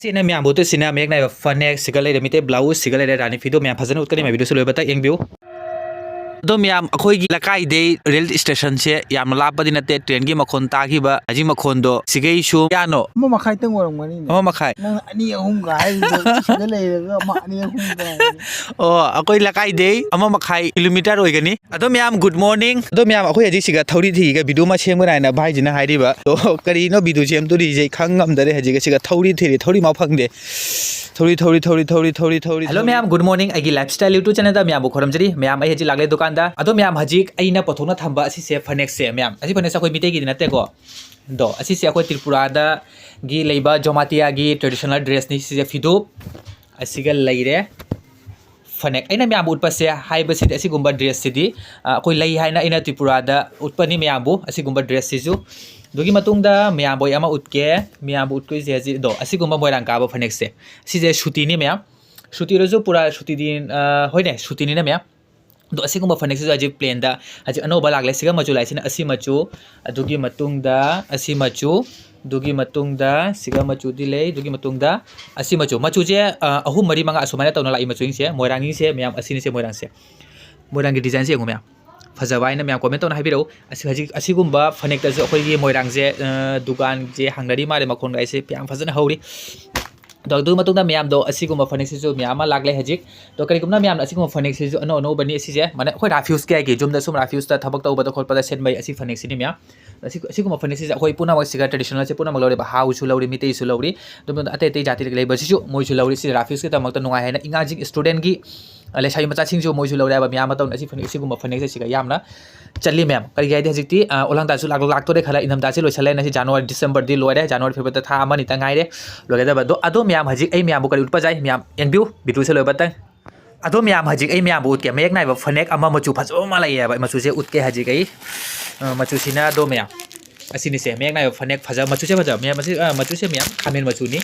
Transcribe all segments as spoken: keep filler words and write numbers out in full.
ꯁꯤꯅ ꯃꯌꯥꯝꯕꯨ ꯎꯠꯇꯣꯏꯁꯤꯅ ꯃꯌꯦꯛ ꯅꯥꯏꯕ ꯐꯅꯦꯛ ꯁꯤꯒ ꯂꯩꯔꯦ, ꯃꯤꯇꯩ ꯕ꯭ꯂꯥꯎꯁ ꯁꯤꯒ ꯂꯩꯔꯦ, ꯔꯥꯅꯤ ꯐꯤꯗꯣ꯫ ꯃꯌꯥꯝ ꯐꯖꯅ ꯎꯠꯀꯅꯤ, ꯃꯌꯥꯝ ꯚꯤꯗꯤꯑꯣꯁꯨ ꯂꯣꯏꯕ ꯇꯛ ꯌꯦꯡꯕꯤꯌꯨ꯫ ꯑꯗꯣ ꯃꯌꯥꯝ, ꯑꯩꯈꯣꯏꯒꯤ ꯂꯩꯀꯥꯏꯗꯩ ꯔꯦꯜ ꯏꯁꯇꯦꯁꯟꯁꯦ ꯌꯥꯝꯅ ꯂꯥꯞꯄꯗꯤ ꯅꯠꯇꯦ, ꯇ꯭ꯔꯦꯟꯒꯤ ꯃꯈꯣꯟ ꯇꯥꯈꯤꯕ ꯍꯧꯖꯤꯛ ꯃꯈꯣꯟꯗꯣ ꯁꯤꯒꯩꯁꯨ ꯀꯌꯥꯅꯣ? ꯑꯃ ꯃꯈꯥꯏꯇꯪ ꯑꯣꯏꯔꯝꯒꯅꯤꯅꯦ꯫ ꯑꯃ ꯃꯈꯥꯏ꯫ ꯅꯪ ꯑꯅꯤ ꯑꯍꯨꯝꯒ ꯍꯥꯏꯔꯤꯗꯣ ꯁꯤꯗ ꯂꯩꯔꯒ ꯑꯃ ꯑꯅꯤ ꯑꯍꯨꯝꯒ ꯍꯥꯏꯔꯤ꯫ ꯑꯣ, ꯑꯩꯈꯣꯏ ꯂꯩꯀꯥꯏꯗꯩ ꯑꯃ ꯃꯈꯥꯏ ꯀꯤꯂꯣꯃꯤꯇꯔ ꯑꯣꯏꯒꯅꯤ꯫ ꯑꯗꯣ ꯃꯌꯥꯝ, good morning꯫ ꯑꯗꯣ ꯃꯌꯥꯝ, ꯑꯩꯈꯣꯏ ꯍꯧꯖꯤꯛ ꯁꯤꯒ ꯊꯧꯔꯤ ꯊꯤꯔꯒ ꯚꯤꯗꯤꯑꯣ ꯑꯃ ꯁꯦꯝꯒꯅꯤ ꯍꯥꯏꯅ ꯚꯥꯏꯁꯤꯅ ꯍꯥꯏꯔꯤꯕ꯫ ꯑꯗꯣ ꯀꯔꯤꯅꯣ ꯚꯤꯗꯤꯑꯣ ꯁꯦꯝꯗꯣꯔꯤꯁꯦ ꯑꯩ ꯈꯪ ꯉꯝꯗꯔꯦ꯫ ꯍꯧꯖꯤꯛ ꯁꯤꯒ ꯊꯧꯔꯤ ꯊꯤꯔꯤ, ꯊꯧꯔꯤ ꯃꯥ ꯐꯪꯗꯦ꯫ ꯊꯧꯔꯤ, ꯊꯧꯔꯤ, ꯊꯧꯔꯤ, ꯊꯧꯔꯤ, ꯊꯧꯔꯤ, ꯊꯧꯔꯤ, Hello ꯊꯧꯔꯤ꯫ ꯃꯌꯥꯝ, good morning꯫ ꯑꯩꯒꯤ lifestyle YouTube channelꯗ ꯃꯌꯥꯝꯕꯨ ꯈꯨꯔꯨꯝꯖꯔꯤ꯫ ꯃꯌꯥꯝ, ꯑꯩ ꯍꯧꯖꯤꯛ ꯂꯥꯛꯂꯦ ꯗꯨꯀꯥꯟꯗ꯫ ꯑꯗꯣ ꯃꯌꯥꯝ, ꯍꯧꯖꯤꯛ ꯑꯩꯅ ꯄꯨꯊꯣꯛꯅ ꯊꯝꯕ ꯑꯁꯤꯁꯦ ꯐꯅꯦꯛꯁꯦ ꯃꯌꯥꯝ, ꯑꯁꯤ ꯐꯅꯦꯛꯁꯦ ꯑꯩꯈꯣꯏ ꯃꯤꯇꯩꯒꯤꯗꯤ ꯅꯠꯇꯦꯀꯣ꯫ ꯑꯗꯣ ꯑꯁꯤꯁꯦ ꯑꯩꯈꯣꯏ ꯇ꯭ꯔꯤꯄꯨꯔꯥꯗꯒꯤ ꯂꯩꯕ ꯖꯣꯃꯥꯇꯤꯌꯥꯒꯤ traditional dressꯅꯤ꯫ ꯁꯤꯁꯦ ꯐꯤꯗꯨꯞ, ꯑꯁꯤꯒ ꯂꯩꯔꯦ꯫ ꯐꯅꯦꯛ ꯑꯩꯅ ꯃꯌꯥꯝꯕꯨ ꯎꯠꯄꯁꯦ ꯍꯥꯏꯕꯁꯤꯗꯤ ꯑꯁꯤꯒꯨꯝꯕ dressꯁꯤꯗꯤ, ꯑ, ꯑꯩꯈꯣꯏ ꯂꯩ ꯍꯥꯏꯅ ꯑꯩꯅ ꯇ꯭ꯔꯤꯄꯨꯔꯥꯗ ꯎꯠꯄꯅꯤ ꯃꯌꯥꯝꯕꯨ ꯑꯁꯤꯒꯨꯝꯕ dressꯁꯤꯁꯨ꯫ ꯑꯗꯨꯒꯤ ꯃꯇꯨꯡꯗ ꯃꯌꯥꯝꯕꯨ ꯑꯩ ꯑꯃ ꯎꯠꯀꯦ꯫ ꯃꯌꯥꯝꯕꯨ ꯎꯠꯇꯣꯏꯁꯦ ꯍꯧꯖꯤꯛ, ꯑꯗꯣ ꯑꯁꯤꯒꯨꯝꯕ ꯃꯣꯏꯔꯥꯡ ꯀꯥꯕ ꯐꯅꯦꯛꯁꯦ, ꯁꯤꯁꯦ ꯁꯨꯇꯤꯅꯤ ꯃꯌꯥꯝ꯫ ꯁꯨꯇꯤ ꯑꯣꯏꯔꯁꯨ ꯄꯨꯔꯥ ꯁꯨꯇꯤꯗꯤ, ꯑ, ꯍꯣꯏꯅꯦ, ꯁꯨꯇꯤꯅꯤꯅ ꯃꯌꯥꯝ꯫ ꯑꯗꯣ ꯑꯁꯤꯒꯨꯝꯕ ꯐꯅꯦꯛꯁꯤꯁꯨ ꯍꯧꯖꯤꯛ plainꯗ ꯍꯧꯖꯤꯛ ꯑꯅꯧꯕ ꯂꯥꯛꯂꯦ꯫ ꯁꯤꯒ ꯃꯆꯨ ꯂꯥꯛꯏꯁꯤꯅ ꯑꯁꯤ ꯃꯆꯨ, ꯑꯗꯨꯒꯤ ꯃꯇꯨꯡꯗ ꯑꯁꯤ ꯃꯆꯨ, ꯑꯗꯨꯒꯤ ꯃꯇꯨꯡꯗ ꯁꯤꯒ ꯃꯆꯨꯗꯤ ꯂꯩ, ꯑꯗꯨꯒꯤ ꯃꯇꯨꯡꯗ ꯑꯁꯤ ꯃꯆꯨ꯫ ꯃꯆꯨꯁꯦ, ꯑ, ꯑꯍꯨꯝ, ꯃꯔꯤ, ꯃꯉꯥ ꯑꯁꯨꯃꯥꯏꯅ ꯇꯧꯅ ꯂꯥꯛꯏ ꯃꯆꯨꯁꯤꯡꯁꯦ꯫ ꯃꯣꯏꯔꯥꯡꯒꯤꯁꯦ ꯃꯌꯥꯝ ꯑꯁꯤꯅꯤꯁꯦ ꯃꯣꯏꯔꯥꯡꯁꯦ꯫ ꯃꯣꯏꯔꯥꯡꯒꯤ designꯁꯦ ꯌꯦꯡꯉꯨ ꯃꯌꯥꯝ꯫ ꯐꯖꯕ ꯍꯥꯏꯅ ꯃꯌꯥꯝ comment ꯇꯧꯅ ꯍꯥꯏꯕꯤꯔꯛꯎ꯫ ꯑꯁꯤ ꯍꯧꯖꯤꯛ ꯑꯁꯤꯒꯨꯝꯕ ꯐꯅꯦꯛꯇꯁꯨ ꯑꯩꯈꯣꯏꯒꯤ ꯃꯣꯏꯔꯥꯡꯁꯦ, ꯑ, ꯗꯨꯀꯥꯟꯁꯦ ꯍꯥꯡꯅꯔꯤ ꯃꯥꯜꯂꯦ, ꯃꯈꯣꯟꯒꯥꯏꯁꯦ ꯌꯥꯝ ꯐꯖꯅ ꯍꯧꯔꯤ꯫ ꯑꯗꯣ ꯑꯗꯨꯒꯤ ꯃꯇꯨꯡꯗ ꯃꯌꯥꯝꯗꯣ ꯑꯁꯤꯒꯨꯝꯕ ꯐꯅꯦꯛꯁꯤꯁꯨ ꯃꯌꯥꯝ ꯑꯃ ꯂꯥꯛꯂꯦ ꯍꯧꯖꯤꯛ꯫ ꯑꯗꯣ ꯀꯔꯤꯒꯨꯝꯕ ꯃꯌꯥꯝꯅ ꯑꯁꯤꯒꯨꯝꯕ ꯐꯅꯦꯛꯁꯤꯁꯨ ꯑꯅꯧ ꯑꯅꯧꯕꯅꯤ꯫ ꯑꯁꯤꯁꯦ ꯃꯅ-, ꯑꯩꯈꯣꯏ ꯔꯥꯐꯤꯌꯨꯁꯀꯤ ꯍꯥꯏꯒꯤ ꯌꯨꯝꯗ ꯁꯨꯝ ꯔꯥꯐꯤꯌꯨꯁꯇ ꯊꯕꯛ ꯇꯧꯕꯗ ꯈꯣꯠꯄꯗ ꯁꯦꯠꯅꯕꯩ ꯑꯁꯤ ꯐꯅꯦꯛꯁꯤꯅꯤ ꯃꯌꯥꯝ꯫ ꯑꯁꯤ-, ꯑꯁꯤꯒꯨꯝꯕ ꯐꯅꯦꯛꯁꯤꯁꯦ ꯑꯩꯈꯣꯏ ꯄꯨꯝꯅꯃꯛꯁꯤꯒ traditionalꯁꯦ ꯄꯨꯝꯅꯃꯛ ꯂꯧꯔꯦꯕ, ꯍꯥꯎꯁꯨ ꯂꯧꯔꯤ, ꯃꯤꯇꯩꯁꯨ ꯂꯧꯔꯤ, ꯑꯗꯨꯝ ꯑꯇꯩ ꯑꯇꯩ ꯖꯥꯇꯤꯗ ꯂꯩꯕꯁꯤꯁꯨ ꯃꯣꯏꯁꯨ ꯂꯧꯔꯤ꯫ ꯁꯤꯁꯦ ꯔꯥꯐꯤꯌꯨꯁꯀꯤꯗꯃꯛꯇ ꯅꯨꯡꯉꯥꯏ ꯍꯥꯏꯅ ꯑꯉꯥꯡꯁꯤꯡ studentꯒꯤ, ꯑ, ꯂꯩꯁꯥꯕꯤ ꯃꯆꯥꯁꯤꯡꯁꯨ ꯃꯣꯏꯁꯨ ꯂꯧꯔꯦ ꯍꯥꯏꯕ ꯃꯌꯥꯝ ꯑꯃ ꯇꯧꯅ ꯑꯁꯤ ꯐꯅꯦꯛ, ꯑꯁꯤꯒꯨꯝꯕ ꯐꯅꯦꯛꯁꯦ ꯁꯤꯒ ꯌꯥꯝꯅ ꯆꯠꯂꯤ ꯃꯌꯥꯝ꯫ ꯀꯔꯤꯒꯤ ꯍꯥꯏꯗꯤ ꯍꯧꯖꯤꯛꯇꯤ, ꯑ, ꯑꯣꯂꯥꯡ ꯊꯥꯁꯨ ꯂꯥꯛ-, ꯂꯥꯛꯇꯣꯔꯦ ꯈꯜꯂꯦ꯫ ꯏꯪꯊꯝꯊꯥꯁꯦ ꯂꯣꯏꯁꯜꯂꯦ꯫ ꯉꯁꯤ January, Decemberꯗꯤ ꯂꯣꯏꯔꯦ꯫ January, Februaryꯗ ꯊꯥ ꯑꯃ ꯑꯅꯤꯇ ꯉꯥꯏꯔꯦ ꯂꯣꯏꯒꯗꯕ꯫ ꯑꯗꯣ, ꯑꯗꯣ ꯃꯌꯥꯝ ꯍꯧꯖꯤꯛ ꯑꯩ ꯃꯌꯥꯝꯕꯨ ꯀꯔꯤ ꯎꯠꯄ ꯌꯥꯏ? ꯃꯌꯥꯝ ꯌꯦꯡꯕꯤꯌꯨ, ꯚꯤꯗꯤꯑꯣꯁꯦ ꯂꯣꯏꯕꯇꯪ꯫ ꯑꯗꯣ ꯃꯌꯥꯝ ꯍꯧꯖꯤꯛ ꯑꯩ ꯃꯌꯥꯝꯕꯨ ꯎꯠꯀꯦ꯫ ꯃꯌꯦꯛ ꯅꯥꯏꯕ ꯐꯅꯦꯛ ꯑꯃ ꯃꯆꯨ ꯐꯖꯕ ꯑꯃ ꯂꯩꯌꯦꯕ꯫ ꯃꯆꯨꯁꯦ ꯎꯠꯀꯦ ꯍꯧꯖꯤꯛ ꯑꯩ꯫ ꯑ, ꯃꯆꯨꯁꯤꯅ ꯑꯗꯣ ꯃꯌꯥꯝ꯫ ꯑꯁꯤꯅꯤꯁꯦ, ꯃꯌꯦꯛ ꯅꯥꯏꯕ ꯐꯅꯦꯛ ꯐꯖꯕ, ꯃꯆꯨꯁꯦ ꯐꯖꯕ, ꯃꯌꯥꯝ ꯑꯁꯤ, ꯑ, ꯃꯆꯨꯁꯦ ꯃꯌꯥꯝ ꯈꯥꯃꯦꯟ ꯃꯆꯨꯅꯤ꯫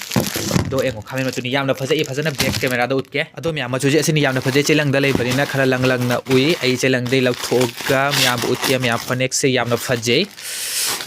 ꯑꯗꯣ ꯌꯦꯡꯉꯣ, ꯈꯥꯃꯦꯟ ꯃꯆꯨꯅꯤ, ꯌꯥꯝꯅ ꯐꯖꯩ꯫ ꯑꯩ ꯐꯖꯅ back camera ꯗ ꯎꯠꯀꯦ꯫ ꯑꯗꯣ ꯃꯌꯥꯝ, ꯃꯆꯨꯁꯦ ꯑꯁꯤꯅꯤ ꯌꯥꯝꯅ ꯐꯖꯩ, ꯆꯦꯂꯪꯗ ꯂꯩꯕꯅꯤꯅ ꯈꯔ ꯂꯪ ꯂꯪꯅ ꯎꯏ꯫ ꯑꯩ ꯆꯦꯂꯪꯗꯩ ꯂꯧꯊꯣꯛꯑꯒ ꯃꯌꯥꯝꯕꯨ ꯎꯠꯀꯦ꯫ ꯃꯌꯥꯝ, ꯐꯅꯦꯛꯁꯦ ꯌꯥꯝꯅ ꯐꯖꯩ꯫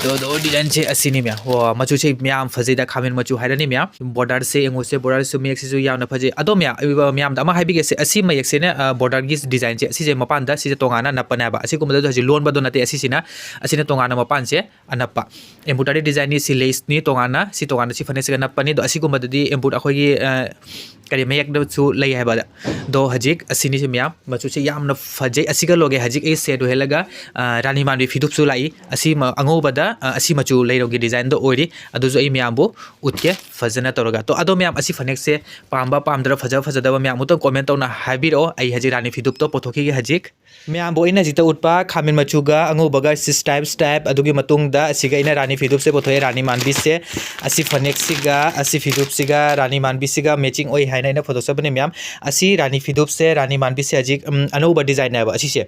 ꯑꯗꯣ, ꯑꯗꯣ design ꯁꯦ ꯑꯁꯤꯅꯤ ꯃꯌꯥꯝ꯫ ꯋꯥ, ꯃꯆꯨꯁꯦ ꯃꯌꯥꯝ ꯐꯖꯩꯗ, ꯈꯥꯃꯦꯟ ꯃꯆꯨ ꯍꯥꯏꯔꯅꯤ ꯃꯌꯥꯝ꯫ Border ꯁꯦ ꯌꯦꯡꯉꯨꯁꯦ, border ꯁꯨ, ꯃꯌꯦꯛꯁꯤꯁꯨ ꯌꯥꯝꯅ ꯐꯖꯩ꯫ ꯑꯗꯣ ꯃꯌꯥꯝ, ꯃꯌꯥꯝꯗ ꯑꯃ ꯍꯥꯏꯕꯤꯒꯦꯁꯦ, ꯑꯁꯤ ꯃꯌꯦꯛꯁꯤꯅ, ꯑ, border ꯒꯤ design ꯁꯦ, ꯑꯁꯤꯁꯦ ꯃꯄꯥꯟꯗ, ꯁꯤꯁꯦ ꯇꯣꯉꯥꯟꯅ ꯅꯞꯄꯅꯦꯕ꯫ ꯑꯁꯤꯒꯨꯝꯕꯗꯁꯨ ꯍꯧꯖꯤꯛ ꯂꯣꯟꯕꯗꯣ ꯅꯠꯇꯦ, ꯑꯁꯤꯁꯤꯅ, ꯑꯁꯤꯅ ꯇꯣꯉꯥꯟꯅ ꯃꯄꯥꯟꯁꯦ ꯑꯅꯞꯄ꯫ Embroidery design ꯅꯤ, ꯁꯤ lace ꯅꯤ ꯇꯣꯉꯥꯟꯅ, ꯁꯤ ꯇꯣꯉꯥꯟꯅ ꯁꯤ ꯐꯅꯦꯛꯁꯤꯒ ꯅꯞꯄꯅꯤ꯫ ꯑꯗꯣ ꯑꯁꯤꯒꯨꯝꯕꯗꯗꯤ embroid-, ꯑꯩꯈꯣꯏꯒꯤ, ꯑ, ꯀꯔꯤ, ꯃꯌꯦꯛꯇꯁꯨ ꯂꯩ ꯍꯥꯏꯕ꯫ ꯑꯗꯣ ꯍꯧꯖꯤꯛ ꯑꯁꯤꯅꯤꯁꯦ ꯃꯌꯥꯝ, ꯃꯆꯨꯁꯦ ꯌꯥꯝꯅ ꯐꯖꯩ꯫ ꯑꯁꯤꯒ ꯂꯣꯒꯦ ꯍꯧꯖꯤꯛ ꯑꯩ ꯁꯦꯠ ꯑꯣꯏꯍꯜꯂꯒ, ꯑ, ꯔꯥꯅꯤ ꯃꯥꯟꯕꯤ ꯐꯤꯗꯨꯞꯁꯨ ꯂꯥꯛꯏ꯫ ꯑꯁꯤ ꯃ-, ꯑꯉꯧꯕꯗ, ꯑ, ꯑꯁꯤ ꯃꯆꯨ ꯂꯩꯔꯣꯡꯒꯤ design ꯗꯣ ꯑꯣꯏꯔꯤ꯫ ꯑꯗꯨꯁꯨ ꯑꯩ ꯃꯌꯥꯝꯕꯨ ꯎꯠꯀꯦ ꯐꯖꯅ ꯇꯧꯔꯒ꯫ ꯇꯣ, ꯑꯗꯣ ꯃꯌꯥꯝ, ꯑꯁꯤ ꯐꯅꯦꯛꯁꯦ ꯄꯥꯝꯕ ꯄꯥꯝꯗ꯭ꯔ, ꯐꯖ ꯐꯖꯗꯕ ꯃꯌꯥꯝ ꯑꯃꯨꯛꯇꯪ comment ꯇꯧꯅ ꯍꯥꯏꯕꯤꯔꯛꯑꯣ꯫ ꯑꯩ ꯍꯧꯖꯤꯛ ꯔꯥꯅꯤ ꯐꯤꯗꯨꯞꯇꯣ ꯄꯨꯊꯣꯛꯈꯤꯒꯦ ꯍꯧꯖꯤꯛ꯫ ꯃꯌꯥꯝꯕꯨ ꯑꯩꯅ ꯍꯧꯖꯤꯛꯇ ꯎꯠꯄ ꯈꯥꯃꯦꯟ ꯃꯆꯨꯒ ꯑꯉꯧꯕꯒ ꯁꯤ stripe stripe, ꯑꯗꯨꯒꯤ ꯃꯇꯨꯡꯗ ꯑꯁꯤꯒ ꯑꯩꯅ ꯔꯥꯅꯤ ꯐꯤꯗꯨꯞꯁꯦ ꯄꯨꯊꯣꯛꯑꯦ꯫ ꯔꯥꯅꯤ ꯃꯥꯟꯕꯤꯁꯦ ꯑꯁꯤ ꯐꯅꯦꯛꯁꯤꯒ, ꯑꯁꯤ ꯐꯤꯗꯨꯞꯁꯤꯒ, ꯔꯥꯅꯤ ꯃꯥꯟꯕꯤꯁꯤꯒ matching ꯑꯣꯏ ꯍꯥꯏꯅ ꯑꯩꯅ ꯐꯣꯇꯣ ꯆꯠꯄꯅꯦ ꯃꯌꯥꯝ꯫ ꯑꯁꯤ ꯔꯥꯅꯤ ꯐꯤꯗꯨꯞꯁꯦ, ꯔꯥꯅꯤ ꯃꯥꯟꯕꯤꯁꯦ ꯍꯧꯖꯤꯛ, ꯎꯝ, ꯑꯅꯧꯕ design ꯅꯦꯕ ꯑꯁꯤꯁꯦ꯫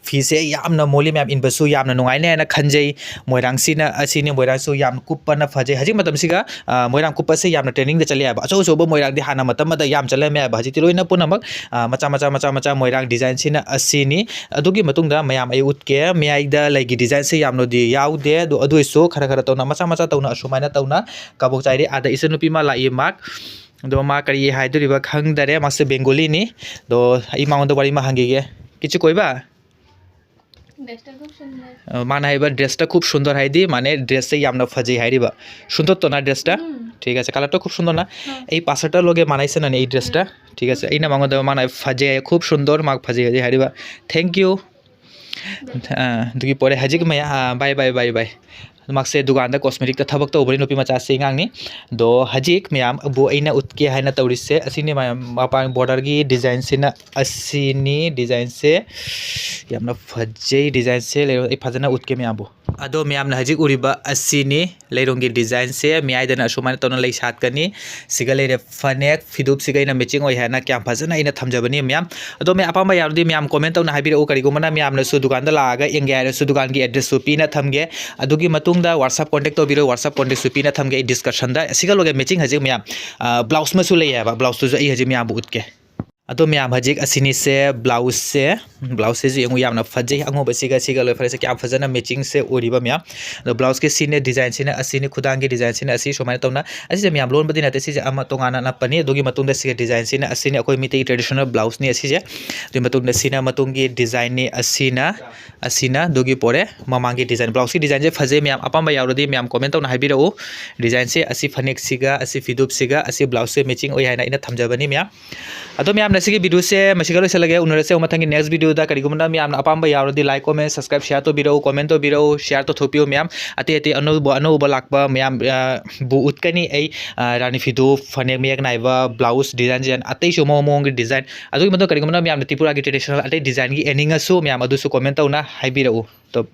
ꯐꯤꯁꯦ ꯌꯥꯝꯅ ꯃꯣꯜꯂꯤ ꯃꯌꯥꯝ, ꯏꯟꯕꯁꯨ ꯌꯥꯝꯅ ꯅꯨꯡꯉꯥꯏꯅꯦꯅ ꯈꯟꯖꯩ꯫ ꯃꯣꯏꯔꯥꯡꯁꯤꯅ ꯑꯁꯤꯅꯤ, ꯃꯣꯏꯔꯥꯡꯁꯨ ꯌꯥꯝ ꯀꯨꯞꯄꯅ ꯐꯖꯩ꯫ ꯍꯧꯖꯤꯛ ꯃꯇꯝꯁꯤꯒ, ꯑ, ꯃꯣꯏꯔꯥꯡ ꯀꯨꯞꯄꯁꯦ ꯌꯥꯝꯅ trending ꯗ ꯆꯠꯂꯦ ꯍꯥꯏꯕ꯫ ꯑꯆꯧ ꯑꯆꯧꯕ ꯃꯣꯏꯔꯥꯡꯗꯤ ꯍꯥꯟꯅ ꯃꯇꯝ ꯑꯃꯗ ꯌꯥꯝ ꯆꯠꯂꯝꯃꯦ ꯍꯥꯏꯕ꯫ ꯍꯧꯖꯤꯛꯇꯤ ꯂꯣꯏꯅ ꯄꯨꯝꯅꯃꯛ, ꯑ, ꯃꯆꯥ ꯃꯆꯥ, ꯃꯆꯥ ꯃꯆꯥ ꯃꯣꯏꯔꯥꯡ design ꯁꯤꯅ ꯑꯁꯤꯅꯤ꯫ ꯑꯗꯨꯒꯤ ꯃꯇꯨꯡꯗ ꯃꯌꯥꯝ ꯑꯩ ꯎꯠꯀꯦ꯫ ꯃꯌꯥꯏꯗ ꯂꯩꯒꯤ design ꯁꯦ ꯌꯥꯝꯅꯗꯤ ꯌꯥꯎꯗꯦ, ꯑꯗꯣ ꯑꯗꯨ ꯑꯣꯏꯁꯨ ꯈꯔ ꯈꯔ ꯇꯧꯅ, ꯃꯆꯥ ꯃꯆꯥ ꯇꯧꯅ, ꯑꯁꯨꯃꯥꯏꯅ ꯇꯧꯅ ꯀꯕꯣꯛ ꯆꯥꯏꯔꯤ꯫ ꯑꯥꯗ ꯏꯆꯟꯅꯨꯄꯤ ꯑꯃ ꯂꯥꯛꯏ, ꯃꯍꯥꯛ꯫ ꯑꯗꯣ ꯃꯥ ꯀꯔꯤ ꯍꯥꯏꯗꯣꯔꯤꯕ ꯈꯪꯗꯔꯦ꯫ ꯃꯥꯁꯦ Bengali ꯅꯤ꯫ ꯑꯗꯣ ꯑꯩ ꯃꯉꯣꯟꯗ ꯋꯥꯔꯤ ꯑꯃ ꯍꯪꯈꯤꯒꯦ꯫ কিছু কইবা? Dress টা খুব সুন্দর। ꯑ, ꯃꯥꯅ ꯍꯥꯏꯕ dress টা খুব সুন্দর ꯍꯥꯏꯗꯤ, ꯃꯥꯅꯦ, dress ꯁꯦ ꯌꯥꯝꯅ ꯐꯖꯩ ꯍꯥꯏꯔꯤꯕ꯫ সুন্দর তো না dress টা? হুম। ঠিক আছে, colour টা খুব সুন্দর না? হ্যাঁ। এই পাশেরটা লগে মানাইছে না এই dress টা? ঠিক আছে, ꯑꯩꯅ ꯃꯉꯣꯟꯗ, ꯃꯥꯅ ꯐꯖꯩ, খুব সুন্দর, ꯃꯥ ꯐꯖꯩ ꯍꯧꯖꯤꯛ ꯍꯥꯏꯔꯤꯕ꯫ Thank you꯫ ꯑ, ꯑꯗꯨꯒꯤ ꯄꯣꯔꯦ ꯍꯧꯖꯤꯛ ꯃꯌꯥ-, ꯑ, bye, bye, bye, bye꯫ ꯃꯥꯁꯦ ꯗꯨꯀꯥꯟꯗ cosmetic ꯇ ꯊꯕꯛ ꯇꯧꯕꯅꯤ, ꯅꯨꯄꯤ ꯃꯆꯥꯁꯦ ꯑꯉꯥꯡꯅꯤ꯫ ꯑꯗꯣ ꯍꯧꯖꯤꯛ ꯃꯌꯥꯝꯕꯨ ꯑꯩꯅ ꯎꯠꯀꯦ ꯍꯥꯏꯅ ꯇꯧꯔꯤꯁꯦ ꯑꯁꯤꯅꯤ ꯃꯌꯥꯝ, ꯃꯄꯥꯟ border ꯒꯤ design ꯁꯤꯅ ꯑꯁꯤꯅꯤ꯫ Design ꯁꯦ ꯌꯥꯝꯅ ꯐꯖꯩ꯫ Design ꯁꯦ ꯂꯩꯔꯣ, ꯑꯩ ꯐꯖꯅ ꯎꯠꯀꯦ ꯃꯌꯥꯝꯕꯨ꯫ ꯑꯗꯣ ꯃꯌꯥꯝꯅ ꯍꯧꯖꯤꯛ ꯎꯔꯤꯕ ꯑꯁꯤꯅꯤ ꯂꯩꯔꯣꯡꯒꯤ ꯗꯤꯖꯥꯏꯟꯁꯦ꯫ ꯃꯌꯥꯏꯗꯅ ꯑꯁꯨꯃꯥꯏꯅ ꯇꯧꯅ ꯂꯩ ꯁꯥꯠꯀꯅꯤ꯫ ꯁꯤꯒ ꯂꯩꯔꯦ ꯐꯅꯦꯛ, ꯐꯤꯗꯨꯞꯁꯤꯒ ꯑꯩꯅ ꯃꯦꯆꯤꯡ ꯑꯣꯏ ꯍꯥꯏꯅ ꯀꯌꯥꯝ ꯐꯖꯅ ꯑꯩꯅ ꯊꯝꯖꯕꯅꯤ ꯃꯌꯥꯝ꯫ ꯑꯗꯣ ꯃꯌꯥꯝ ꯑꯄꯥꯝꯕ ꯌꯥꯎꯔꯗꯤ ꯃꯌꯥꯝ ꯀꯣꯃꯦꯟ ꯇꯧꯅ ꯍꯥꯏꯕꯤꯔꯛꯎ꯫ ꯀꯔꯤꯒꯨꯝꯕꯅ ꯃꯌꯥꯝꯅꯁꯨ ꯗꯨꯀꯥꯟꯗ ꯂꯥꯛꯑꯒ ꯌꯦꯡꯒꯦ ꯍꯥꯏꯔꯁꯨ ꯗꯨꯀꯥꯟꯒꯤ ꯑꯦꯗ꯭ꯔꯦꯁꯁꯨ ꯄꯤꯅ ꯊꯝꯒꯦ꯫ ꯑꯗꯨꯒꯤ ꯃꯇꯨꯡꯗ WhatsApp ꯀꯣꯟꯇꯦꯛ ꯇꯧꯕꯤꯔꯣ, WhatsApp ꯀꯣꯟꯇꯦꯛꯁꯨ ꯄꯤꯅ ꯊꯝꯒꯦ ꯑꯩ ꯗꯤꯁꯀ꯭ꯔꯤꯞꯁꯟꯗ꯫ ꯁꯤꯒ ꯂꯣꯏꯒꯦ ꯃꯦꯆꯤꯡ ꯍꯧꯖꯤꯛ ꯃꯌꯥꯝ ꯕ꯭ꯂꯥꯎꯁ ꯑꯃꯁꯨ ꯂꯩꯌꯦꯕ, ꯕ꯭ꯂꯥꯎꯁꯇꯨꯁꯨ ꯑꯩ ꯍꯧꯖꯤꯛ ꯃꯌꯥꯝꯕꯨ ꯎꯠꯀꯦ꯫ ꯑꯗꯣ ꯃꯌꯥꯝ ꯍꯧꯖꯤꯛ ꯑꯁꯤꯅꯤꯁꯦ ꯕ꯭ꯂꯥꯎꯁꯁꯦ꯫ ꯕ꯭ꯂꯥꯎꯁꯁꯤꯁꯨ ꯌꯦꯡꯉꯨ, ꯌꯥꯝꯅ ꯐꯖꯩ꯫ ꯑꯉꯧꯕꯁꯤꯒ ꯁꯤꯒ ꯂꯣꯏ ꯐꯔꯦꯁꯦ, ꯀꯌꯥꯝ ꯐꯖꯅ ꯃꯦꯆꯤꯡꯁꯦ ꯎꯔꯤꯕ ꯃꯌꯥꯝ꯫ ꯑꯗꯣ ꯕ꯭ꯂꯥꯎꯁꯀꯤ ꯁꯤꯅꯦ, ꯗꯤꯖꯥꯏꯟꯁꯤꯅ ꯑꯁꯤꯅꯤ, ꯈꯨꯗꯥꯡꯒꯤ ꯗꯤꯖꯥꯏꯟꯁꯤꯅ ꯑꯁꯤ ꯁꯨꯃꯥꯏꯅ ꯇꯧꯅ꯫ ꯑꯁꯤꯁꯦ ꯃꯌꯥꯝ ꯂꯣꯟꯕꯗꯤ ꯅꯠꯇꯦ, ꯁꯤꯁꯦ ꯑꯃ ꯇꯣꯉꯥꯟꯅ ꯅꯞꯄꯅꯤ꯫ ꯑꯗꯨꯒꯤ ꯃꯇꯨꯡꯗ ꯁꯤꯒꯤ ꯗꯤꯖꯥꯏꯟꯁꯤꯅ ꯑꯁꯤꯅꯤ, ꯑꯩꯈꯣꯏ ꯃꯤꯇꯩꯒꯤ ꯇ꯭ꯔꯦꯗꯤꯁꯅꯦꯜ ꯕ꯭ꯂꯥꯎꯁꯅꯤ ꯑꯁꯤꯁꯦ꯫ ꯑꯗꯨꯒꯤ ꯃꯇꯨꯡꯗ ꯁꯤꯅ ꯃꯇꯨꯡꯒꯤ ꯗꯤꯖꯥꯏꯟꯅꯤ, ꯑꯁꯤꯅ ꯑꯁꯤꯅ ꯑꯗꯨꯒꯤ ꯄꯣꯔꯦ ꯃꯃꯥꯡꯒꯤ ꯗꯤꯖꯥꯏꯟ꯫ ꯕ꯭ꯂꯥꯎꯁꯀꯤ ꯗꯤꯖꯥꯏꯟꯁꯦ ꯐꯖꯩ ꯃꯌꯥꯝ, ꯑꯄꯥꯝꯕ ꯌꯥꯎꯔꯗꯤ ꯃꯌꯥꯝ ꯀꯣꯃꯦꯟ ꯇꯧꯅ ꯍꯥꯏꯕꯤꯔꯛꯎ꯫ ꯗꯤꯖꯥꯏꯟꯁꯦ ꯑꯁꯤ ꯐꯅꯦꯛꯁꯤꯒ ꯑꯁꯤ ꯐꯤꯗꯨꯞꯁꯤꯒ ꯑꯁꯤ ꯕ꯭ꯂꯥꯎꯁꯁꯦ ꯃꯦꯆꯤꯡ ꯑꯣꯏ ꯍꯥꯏꯅ ꯑꯩꯅ ꯊꯝꯖꯕꯅꯤ ꯃꯌꯥꯝ꯫ ꯑꯗꯣ ꯃꯌꯥꯝꯅ ꯁꯤꯒꯤ ꯚꯤꯗꯤꯑꯣꯁꯦ ꯃꯁꯤꯒ ꯂꯣꯏꯁꯤꯜꯂꯒꯦ꯫ ꯎꯅꯔꯁꯦ ꯃꯊꯪꯒꯤ ꯅꯦꯛꯁ ꯚꯤꯗꯤꯑꯣꯗ꯫ ꯀꯔꯤꯒꯨꯝꯕꯅ ꯃꯌꯥꯝꯅ ꯑꯄꯥꯝꯕ ꯌꯥꯎꯔꯗꯤ ꯂꯥꯏꯛ, ꯀꯣꯃꯦꯟ, ꯁꯕꯁꯀ꯭ꯔꯥꯏꯕ, ꯁꯤꯌꯥꯔ ꯇꯧꯕꯤꯔꯛꯎ, ꯀꯣꯃꯦꯟ ꯇꯧꯕꯤꯔꯛꯎ, ꯁꯤꯌꯥꯔ ꯇꯧꯊꯣꯛꯄꯤꯌꯨ ꯃꯌꯥꯝ꯫ ꯑꯇꯩ ꯑꯇꯩ ꯑꯅꯧꯕ ꯑꯅꯧꯕ ꯂꯥꯛꯄ ꯃꯌꯥꯝ, ꯑ, ꯕꯨ ꯎꯠꯀꯅꯤ ꯑꯩ, ꯑ, ꯔꯥꯅꯤ ꯐꯤꯗꯨ, ꯐꯅꯦꯛ ꯃꯌꯦꯛ ꯅꯥꯏꯕ, ꯕ꯭ꯂꯥꯎꯁ ꯗꯤꯖꯥꯏꯟ ꯗꯤꯖꯥꯏꯟ ꯑꯇꯩꯁꯨ ꯃꯑꯣꯡ ꯃꯑꯣꯡꯒꯤ ꯗꯤꯖꯥꯏꯟ꯫ ꯑꯗꯨꯒꯤ ꯃꯇꯨꯡꯗ ꯀꯔꯤꯒꯨꯝꯕꯅ ꯃꯌꯥꯝꯅ ꯇ꯭ꯔꯤꯄꯨꯔꯥꯒꯤ ꯇ꯭ꯔꯦꯗꯤꯁꯅꯦꯜ ꯑꯇꯩ ꯗꯤꯖꯥꯏꯟꯒꯤ ꯌꯦꯡꯅꯤꯡꯉꯁꯨ ꯃꯌꯥꯝ ꯑꯗꯨꯁꯨ ꯀꯣꯃꯦꯟ ꯇꯧꯅ ꯍꯥꯏꯕꯤꯔꯛꯎ꯫ ꯇꯣ-